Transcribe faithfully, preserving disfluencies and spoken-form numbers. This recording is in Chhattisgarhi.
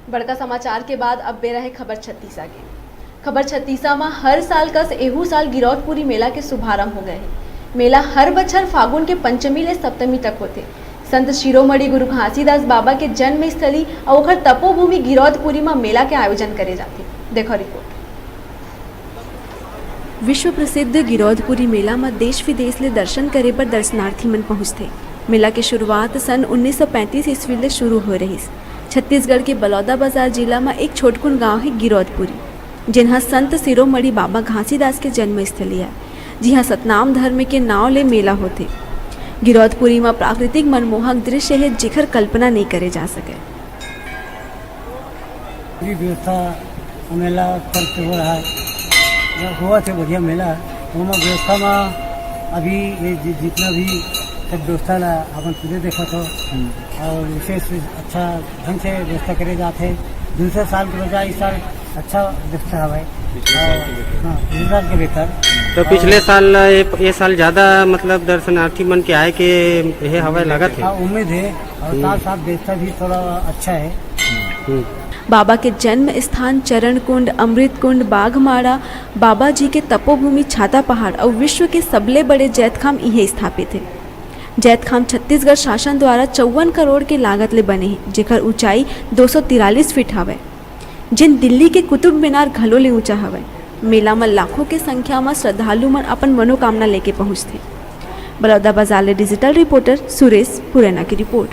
बड़का समाचार के बाद अब बेरा हे खबर छत्तीसा के। खबर छत्तीसा म हर साल कस एहू साल गिरौदपुरी मेला के शुभारंभ हो गए हे। मेला हर बछर फागुन के पंचमी ले सप्तमी तक होथे। संत शिरोमणि गुरु घासीदास बाबा के जन्म स्थली अउ ओखर तपोभूमि गिरौदपुरी म मेला के आयोजन करे जाथे। देखो रिपोर्ट। विश्व प्रसिद्ध गिरौदपुरी मेला म देश विदेश ले दर्शन करे बर दर्शनार्थी मन पहुंचथे। मेला के शुरुआत सन उन्नीस सौ पैंतीस ईस्वी ले शुरू होए रहिस। छत्तीसगढ़ के बलौदाबाजार जिला म एक छोटकुन गांव हे गिरौदपुरी, जेन ह संत शिरोमणि बाबा घासीदास के जन्म स्थली आय, जिहां सतनाम धर्म के नांव ले मेला होथे। गिरौदपुरी म प्राकृतिक मनमोहक दृश्य हे, जेखर कल्पना नइ करे जा सकय। पूरी व्यवस्था मेला पर्व पे हो रहा है, या होवत हे बढ़िया मेला। ओमा व्यवस्था में अभी ये जि-, जितना भी सब व्यवस्था ला अपन खुदे देखत हो, और विशेष अच्छा ढंग से व्यवस्था करे जात हे। दूसरे साल के बजाय इस साल अच्छा व्यवस्था हवय। पिछले साल के बेहतर। हाँ, पिछले साल के बेहतर। तो पिछले साल ये, ये साल ज्यादा, मतलब, दर्शनार्थी मन के आए के ये हवय, लागत हे। हाँ, उम्मीद है। और हम्म। साथ साथ व्यवस्था भी थोड़ा अच्छा है। हम्म। बाबा के जन्म स्थान चरण कुंड, अमृत कुंड, बाघमाड़ा, बाबा जी के तपोभूमि छाता पहाड़ अउ विश्व के सबले बड़े जैतखाम इहें स्थापित हे। जैतखाम छत्तीसगढ़ शासन द्वारा चौवन करोड़ के लागत ले बने हे, जेकर ऊंचाई दो सौ तिरालीस फीट हवय, जेन दिल्ली के कुतुब मीनार घलो ले ऊंचा हवय। मेला म लाखों के संख्या म श्रद्धालु मन अपन मनोकामना लेके पहुंचथे। बलौदाबाजार ले डिजिटल रिपोर्टर सुरेश पुरैना की रिपोर्ट।